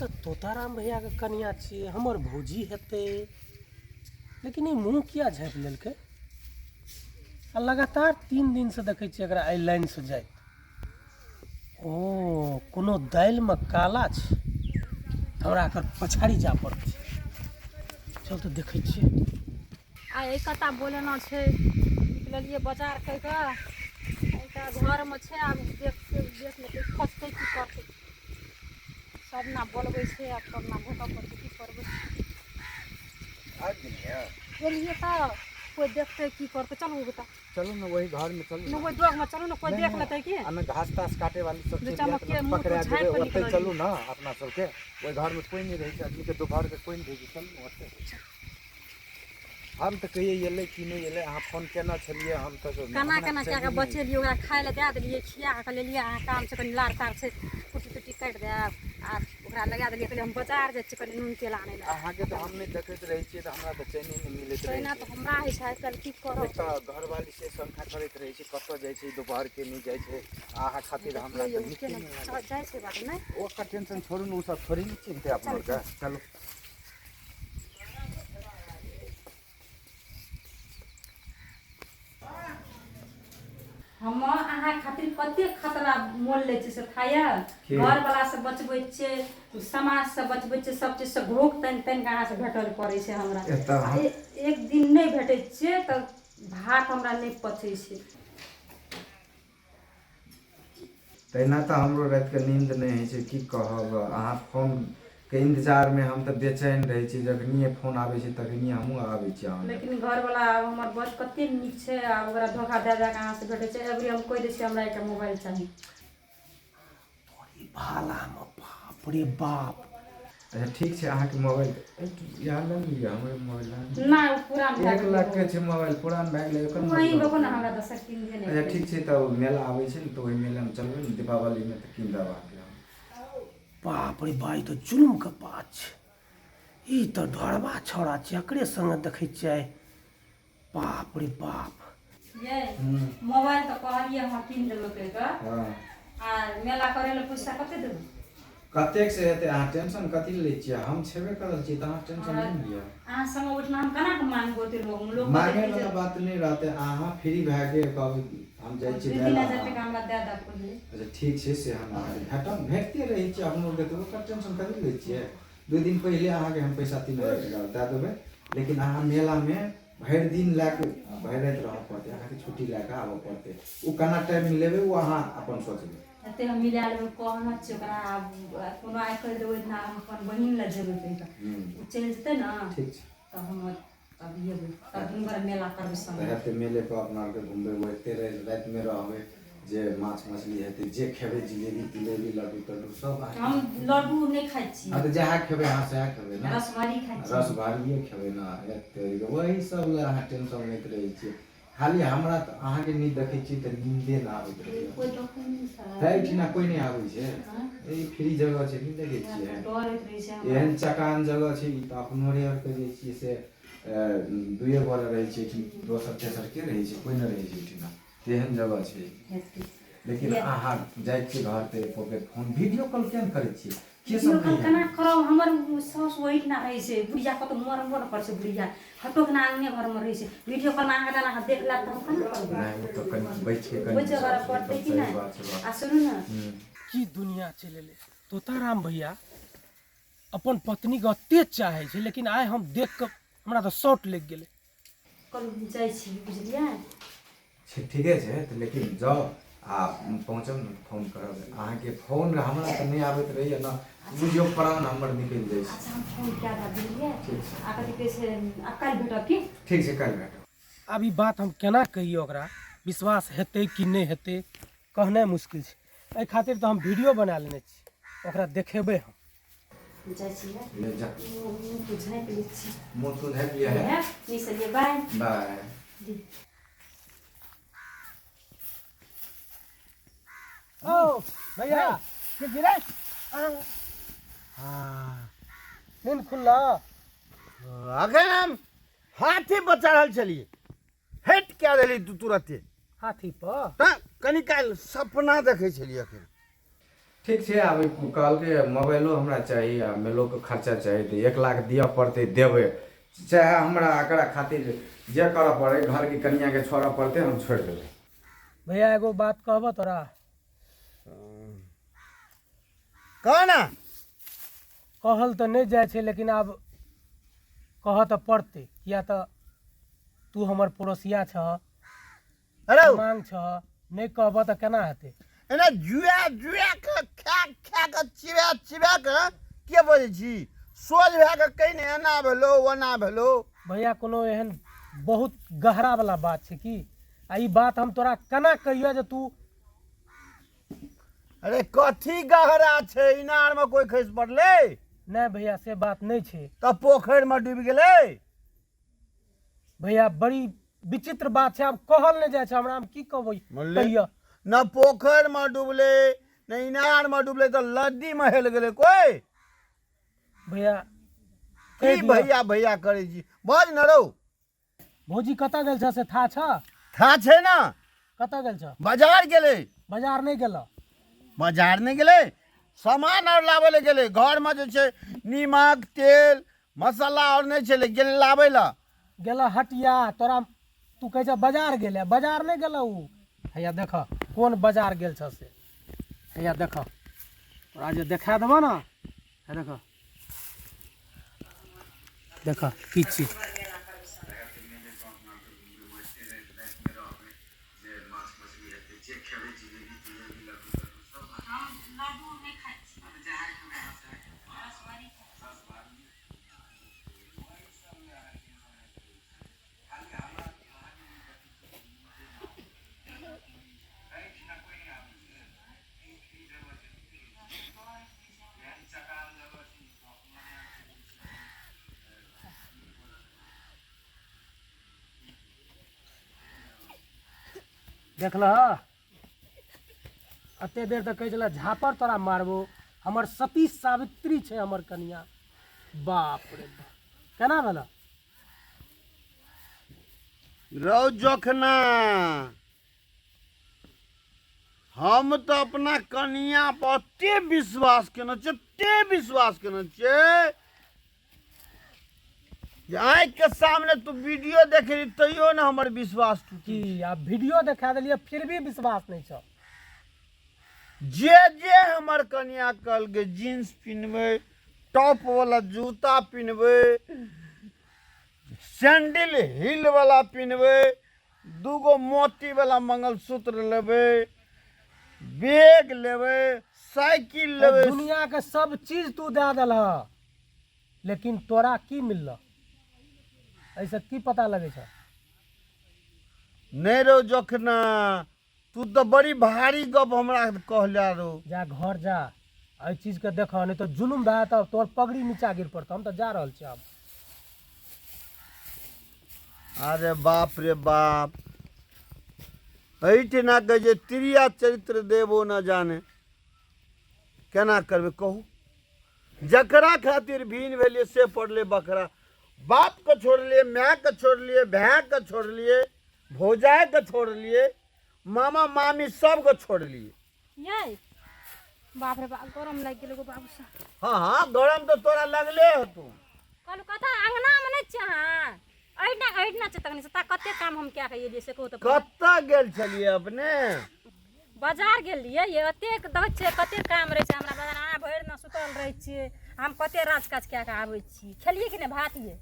तऽ तोताराम भैयाके कनिया छियै, हमर भौजी हेतै। लेकिन ई मुँह किया झाँपि लेलकै? आ लगातार 3 दिनसँ देखै छियै एकरा एहि लाइनसँ जाइत। ओ कोनो दालिमे काला छै, हमरा एकर पछाड़ी जाय पड़तै। चल तऽ देखै छियै। आ एक कता बोलेना छै, निकललियै बाजार करि कऽ। एकटा घरमे छै, आब देख देख लेतै, खोजतै की करतै। सब ना बोलबै छै, आब सब ना भेटऽ पड़तै, की करबै। आबि गेलियै? गेलियै तऽ कोइ देखतै की करतै। चलू बेटा। चलू ने वही घर में चलू। ने ओहि डोगमे चलू ने, कोइ देख लेतै की। हमे घास तास काटे वाली सब बेचामे चलि जायत के ने, मुँह पकड़ा तू झाँपि जेबै कऽ ओतै। निकललियै। चलू ने अपना सबके ओहि घर में कोइ नहि रहै छै आदमी के, दोपहर के कोइ नहि रहै छै। चलू ने ओतै। हम तऽ कहियै एलै कि नहि एलै, अहाँ फोन केने छलियै, हम तऽ केना हमरा केना कए चैने कऽ नहि। बचेलियै ओकरा, खाय लए दए देलियै, खिया कऽ लेलियै। अहाँ काम छै, कनि लार तार छै, कुट्टी तुट्टी काटि देब आ ओकरा लगा देलियै। कहलियै हम बाजार जाइ छियै कनि नून तेल आनै लए। अहाँके तऽ हम नहि देखैत रहै छियै तऽ हमरा तऽ चैने नहि मिलैत रहै तहिना छै। तऽ हमरा होइ छै आइ काल्हि, की करब। एक तऽ घरवाली से शंका करैत रहै छै, कतऽ जाइ छै दोपहरके, नहि जाइ छै। अहाँ खातिर हमरा देखियौ तऽ यौ, नीके केना नहि लागै। जाइ छै बात नहि। ओकर टेंशन छोड़ू ने, ओ सब थोड़े ने चिन्हतै अपना चलू। आरके। चलू। हम अहाँ खातिर कते खतरा मोल लै छियै से थाया। की? घरवला से बचबै छियै, समाज से बचबै छियै, सब चीज से घोक तानि तानि कऽ अहाँ से भेटल पड़ै छै हमरा। एतऽ आ एक दिन नहि भेटै छियै तऽ भात हमरा नहि पचै छै। तहिना तऽ हमरो रातिके नींद नहि होइ छै, की कहब। अहाँ फोनके इंतजारमे हम तऽ बेचैन रहै छी। जखनिए फोन आबै छै तखनिए हमहूँ आबै छी अहाँ लग। लेकिन घरवला आब हमर बस कते नीक छै, आब ओकरा धोखा दए दए कऽ अहाँ से भेटै छै। अबरी हम कहि दै छियै, हमरा एकटा मोबाइल चाही। ई भालामे बाप रे बाप। अच्छा ठीक छै, अहाँके मोबाइल इएह लऽ लिअ, हमरे मोबाइल लऽ लिअ। नहि, ओ पुरान भए एक गेलै। लाख के छै मोबाइल, पुरान भए गेलै एकर। वही मतलब बको ने, हमरा दोसर कीन दिअ ने। अच्छा ठीक छै, तऽ मेला आबै छै ने तऽ ओहि मेलामे चलबै ने दीपावलीमे, तऽ कीन देब अहाँके हम। बाप रे बा, ई तऽ जुलुमके बात छै। ई तऽ ढोरबा छौड़ा छै, एकरे संगे देखै छियै। बाप रे बाप। ये मोबाइल तऽ कहलियै हम कीन देबै कहि कऽ। आ मेला करै लए पैसा कते देबै? कतेक से हेतै, अहाँ टेंशन कथी लै छियै? हम छेबे करल छी तऽ अहाँ टेंशन नहि ने लिअ। अहाँ संग ओहिठिना हम केना कऽ मांगबो ओते लोग लोग मांगे वाला बात नहि रहतै। अहाँ फ्री भए के कहबै हम जाइ छी दू तीन मेला। हजार टका हमरा दए दऽ पहिले। अच्छा ठीक छै, से हम अहाँके भेटब, भेटते रहै छियै अपनो के, तऽ ओकर टेंशन कथी लै छियै? 2 दिन पहिले अहाँके हम पैसा 3000 टका दए देबै। लेकिन अहाँ मेलामे भरि दिन लए कऽ भरि राति रहऽ पड़तै, अहाँके छुट्टी लए कऽ आबऽ पड़तै। ओ केना टाइम मिलेबै ओ अहाँ अपन सोचबै। एते हम मिला लेबै, कहना छै ओकरा। आब कोनो आइ कहि देबै ना, हम अपन बहिन लग जेबै कहि कऽ। ओ चलि जेतै ने। ठीक छै। तब हम तब एबै, तब दुनू गोरा मेला करबै तऽ संगे। हेतै मेले पर अपना आरके घुमबै, ओ एते रातिमे रहबै जे माछ मछली हेतै, जे खेबै, जिलेबी तिलेबी लड्डू तड्डू सब अहाँके। हम लड्डू नहि खाइ छी। हँ तऽ जएह खेबै अहाँ सएह खेबै ने। रसभरी खाइ छी। रस भारिए खेबै ने। एते वही सब लए अहाँ टेंशन लैत रहै छियै खाली। हमरा तऽ अहाँके नहि देखै छियै तऽ नींदे नहि आबैत रहैए। कोइ देखै नहि छै। तऽ एहिठिना कोइ नहि आबै छै, ई फ्री जगह छै, नहि देखै छियै? डर होइत रहै छै हमरा। एहन चकान जगह छै ई, तऽ अपनो आरके जे छियै से दुइए गोरे रहै छियै एहिठिन, दोसर तेसर के रहै छै? कोइ नहि रहै छै एहिठिना, तेहन जगह छै। लेकिन अहाँ जाइ छियै घर तऽ एको बेर फोन वीडियो कॉल किया नहि करै छियै? के वीडियो सब कॉल नहि केना करब? हमर साउस ओहिठिना रहै छै, बुढ़िया कतौ मरबो नहि करै छै, बुढ़िया हटोक ना आंगने घरमे रहै छै। वीडियो कॉलमे अहाँके जेना अहाँ देख लेब तऽ हम केना करबै? नहि, ओ तऽ कनि बचि के कनि बचि करऽ पड़तै कि सही नहि? बात छै बात। आ सुनू ने। की दुनिया चलि एलै! तोताराम भैया अपन पत्नीके एते चाहै छै, लेकिन आइ हम देख कऽ हमरा तऽ शॉर्ट लागि गेलै। कल जाइ छी, बुझलियै? छै, ठीके छै तऽ, लेकिन जाउ आ पहुँचब ने तऽ फोन करब। अहाँके फोन हमरा तऽ नहि आबैत रहैए ने, बुझियौ प्राण हमर निकलि जाइ छै। अच्छा, हम फोन कए देब, बुझलियै? ठीक छै। आ कथी कहै छै, आ काल्हि भेटब की? ठीक छै, काल्हि भेटब। आब ई बात हम केना कहियै ओकरा, विश्वास हेतै कि नहि हेतै कहनाइ मुश्किल छै। एहि खातिर तऽ हम वीडियो बना लेने छी, ओकरा देखेबै हम। जाइ छियै। ले जा। मुँह तू झाँपि लै छी। मुँह तू झाँपि लिअ है। निसलिए, बाय। बाय। ओ भैया। के गिरे? हाँ। नींद खुलला? अखन हम हाथी पर चढ़ल छलियै, हटि कए देली तू तुरते। हाथी पर? तऽ कनि काल सपना देखै छलियै अखन। ठीक छै। आब कहलकै मोबाइलो हमरा चाही आ मेलोके खर्चा चाही, तऽ 1 लाख दिअ पड़तै, देबै चाहे हमरा एकरा खातिर जे करऽ पड़ै, घरके कनिआँके छोड़ऽ पड़तै, हम छोड़ि देबै। भैया एगो बात कहबऽ तोरा? कह ना। कहल तऽ नहि जाइ छै, लेकिन आब कहऽ तऽ पड़तै, किया तऽ तू हमर पड़ोसिया छह। अरे मांग छह, नहि कहबऽ तऽ केना हेतै? एना जुआ जुआ के खा खा के चिबा चिबा के के बजै छी? सोझ भए के कहि ने, एना भेलो ओना भेलो। भैया कोनो एहन बहुत गहरा वाला बात छै की? आ ई बात हम तोरा केना कहियऽ जे तू अरे कथी गहरा छै? इनार में कोई खसि पड़लै? नहि भैया, से बात नहि छै। तऽ पोखरि में डूबि गेलै? भैया बड़ी विचित्र बात छै, आब कहल नहि जाइ छै हमरा, हम की कहबै? बोलले? कहियऽ। न पोखरि में डूबलै न इनार में डूबलै, तऽ नदी में हेल गेलै कोई? भैया की कहि दिअ। भैया भैया करै छी, बज न रौ। भौजी कतऽ गेल छ से था छ? था छै ने। कतऽ गेल छ? बाजार गेलै। बाजार नहि गेल। बाजार नहि गेलै, सामान आओर लाबै लए गेलै। घरमे जे छै नीमक तेल मसाला आओर नहि छलै, गेलै लाबै लए। गेल हटिया। तोरा तू कहै छ बाजार गेलै, बाजार नहि गेल उ। हैया देख कोन बाजार गेल छ से, हैया देख, तोरा जे देखा देबऽ ने, हे देख देख की छी। देखलह, एते देर तऽ कहै छलै झापड़ तोरा मारबो, हमर सती सावित्री छै हमर कनिया। बाप रे बाप, केना भेल? रौ जोखना, हम तऽ अपना कनिया पर एते विश्वास केने छियै, एते विश्वास केने छियै जे आँखिके सामने तू वीडियो देखली तैयो ने हमर विश्वास टूटी। की आब वीडियो देखा देलियै फिर भी विश्वास नहि छौ? जे जे हमर कनिया कहलकै, जींस पिन्हबै, टॉप वाला जूता पिन्हबै, सैंडल हील वाला पिन्हबै, दूगो मोती वाला मंगलसूत्र लेबै, बैग लेबै, साइकिल लेबै। दुनिया के सब चीज तू दए देलह, लेकिन तोरा की मिलल? एहिसँ की पता लगै छ? नहि रौ जोखना, तू तऽ बड़ी भारी गप हमरा कहला रौ। जा घर जा, एहि चीजके देखह, नहि तऽ जुलुम भए तऽ तोहर पगड़ी नीचा गिर पड़तौ। हम तऽ जा रहल छी आब। अरे बाप रे बाप, एहिठिना कहै छै त्रिया चरित्र देवो न जाने। केना करबै कहू? जकरा खातिर भीन भेलियै से पड़लै बकरा। बापके छोड़लियै, मायके छोड़लियै, भायके छोड़लियै, भौजाइके छोड़लियै, मामा मामी सबके छोड़लियै। यै बाप रे बाप, गरम लागि गेल गो बाबू साहब। हाँ हाँ, गरम तऽ तोरा लगले हेतौ। कहलहुँ कतऽ अङ्गनामे नहि छियै अहाँ? एहिना एहिना छै तखने से ता कते काम हम कए कऽ एलियै से कहू तऽ। कतऽ गेल छलियै अपने? बाजार गेलियै ये, एतेक दै छियै, कते काम रहै छै हमरा बाजार। अहाँ भरि दिना सुतल रहै छियै, हम कते राज काज कए कऽ आबै छी। खेलियै कि नहि भात ये?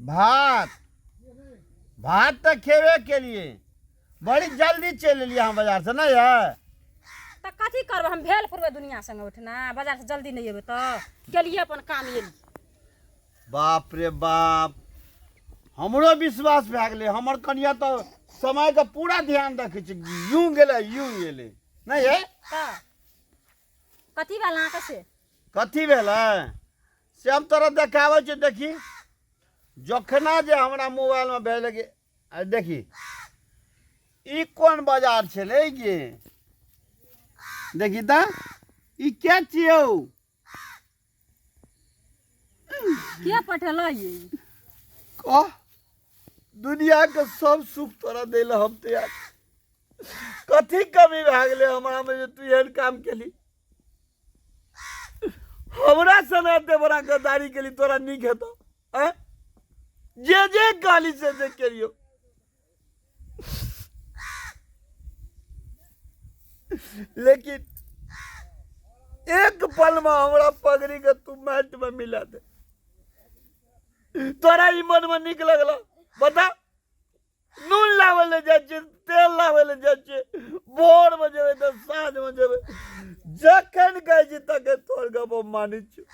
भात भात तऽ खेबे केलियै। बड़ी जल्दी चलि एलियै अहाँ बाजारसँ नहि यै? तऽ कथी करबै हम, भेल पुरबै दुनिया संगे उठना? बाजारसँ जल्दी नहि एबै तऽ केलियै अपन काम, एलियै। बाप रे बाप, हमरो विश्वास भए गेलै। हमर कनिया तऽ समयके पूरा ध्यान रखै छै, यूँ गेलै यूँ गेलै, नहि यै? तऽ कथी भेल अहाँके से? कथी भेलै से हम तोरा देखाबै छियौ। देखी जखना जे हमरा मोबाइलमे भेल कि आ देखी, ई कोन बाजार छलै गे? देखी तऽ ई के छियौ? के पठेलौ ये? कह, दुनियाके सब सुख तोरा दै लए हम तैयार। कथी कमी भए गेलै हमरामे जे तू एहन काम केली? हमरा सन एते बड़ा गद्दारी केली, तोरा नीक हेतौ? आँय, जे जे कहली से से केलियौ, लेकिन एक पल में हमरा पगड़ी के तू माटि में मिला दे। तोरा ई मन में नीक लगल? बता। नून लाबै लए जाइ छियै, तेल लाबै लए जाइ छियै, भोरमे जेबै तऽ साँझमे जेबै, जखन कहै छी तखन तोहर गप हम मानै छियौ।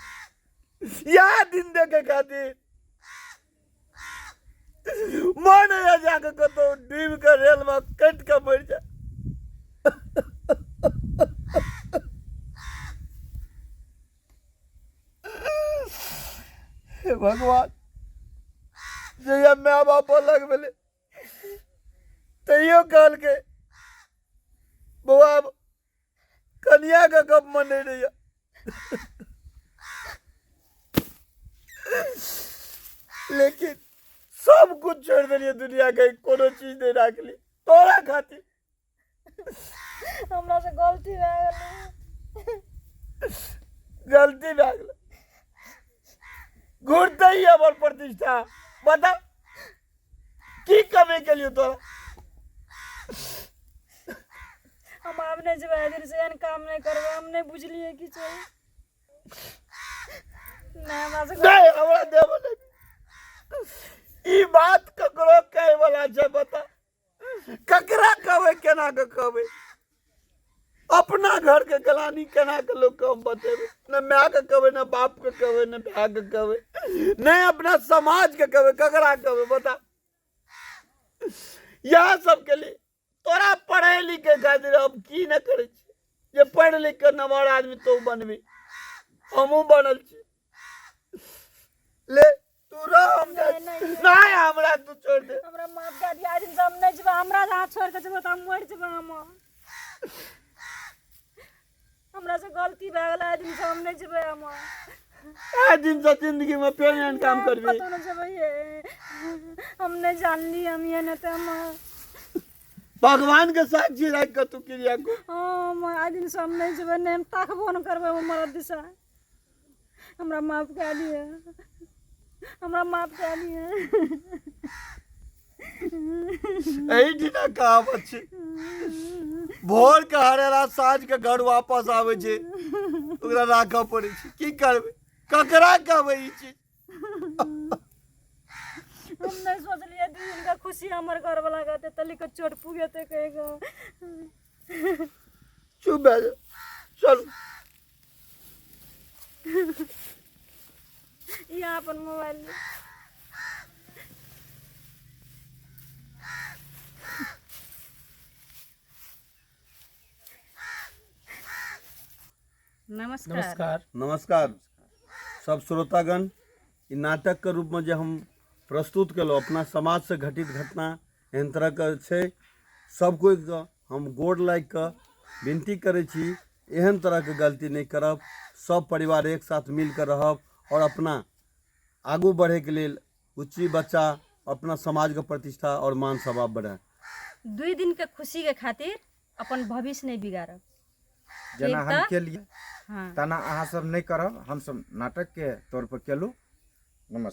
इएह दिन देखै खातिर मन होइए जाकऽ कतहु डूबि कऽ रेलमे कटि कऽ मरि जाय। हे भगवान, जहिया माय बाप अलग भेलै तैयो कहलकै बौआ कनिया के गप में नहीं रहिया। लेकिन सब कुछ छोड़ देलिए, दुनिया के कोनो चीज नहीं राखली तोरा खातिर। हमरा से गलती भए गेलै। गलती भए गेलै, घुरते ही हमर प्रतिष्ठा। बता, की कमी केलियो तोरा? हम आब नहि जेबै, एहि दिन से एहन काम नहि करबै। हम नहि बुझलियै किछो नहि, हमरा से नहीं, हमरा देबो नहीं। ई बात ककरो कहे वाला छै? बता, ककरा कहबै, केना के कहबै? अपना घर के गलानी केना के लोग के हम बतेबै? न माय के कहबै, न बाप के कहबै, न भाय के कहबै, नहि अपना समाज के कहबै, ककरा कहबै बता? इएह सब के लिए तोरा पढ़े लिखे खातिर हम की न करै छी जे पढ़ लिख के नमहर आदमी तो बनबी। हमहूँ बनल छी। ले तू रह, हम जाइ नहीं, छी। नहीं। नहीं, हमरा तू छोड़ दे। हमरा माफ कए दिअ, आइ दिन से हम नहि जेबै। हमरा जे अहाँ छोड़ि कऽ जेबै तऽ हम मरि जेबै। हम हमरा से गलती भए गेलै, आइ दिन से हम नहि जेबै। हम आइ दिन से जिंदगी में फेर एहन काम करबी? कतहु नहि जेबै। ये हम नहि जानली, हम ये नहि तऽ हम भगवान के साक्षी राखि कऽ तू क्रिया को। हम आइ दिन से हम नहि जेबै, नहि हम ताकबो नहि करबै मरद दिशा। हमरा माफ कए दिअ, हमरा माफ कए दिअ। एहि दिना कहावत छै, भोर के हरेला साँझ के घर वापस आबै छै, ओकरा राखऽ पड़ै छै। की करबै, ककरा कहबै ई चीज? हम नहि सोचलियै 2 दिनका खुशी हमर घरवला के तली के चोट पुगेतै कहिके। चुप भए जाउ, चलू। यहाँ अपन मोबाइल लिअ। नमस्कार। नमस्कार। नमस्कार सब श्रोतागण। ई नाटकके रूपमे जे हम प्रस्तुत केलहुँ, अपना समाजसँ घटित घटना एहन तरहके छै। सब कोइके हम गोर लागि कऽ विनती करै छी, एहन तरहके गलती नहि करब। सब परिवार एक साथ मिल कऽ रहब आओर अपना आगू बढ़ैके लेल बुच्ची बच्चा अपना समाजके प्रतिष्ठा आओर मान स्वभाव बढ़ाए। 2 दिनके खुशीके खातिर अपन भविष्य नहि बिगाड़ब। जेना ठीक हम तऽ केलियै हाँ तेना अहाँ सब नहि करब। हमसब नाटकके तौर पर केलहुँ।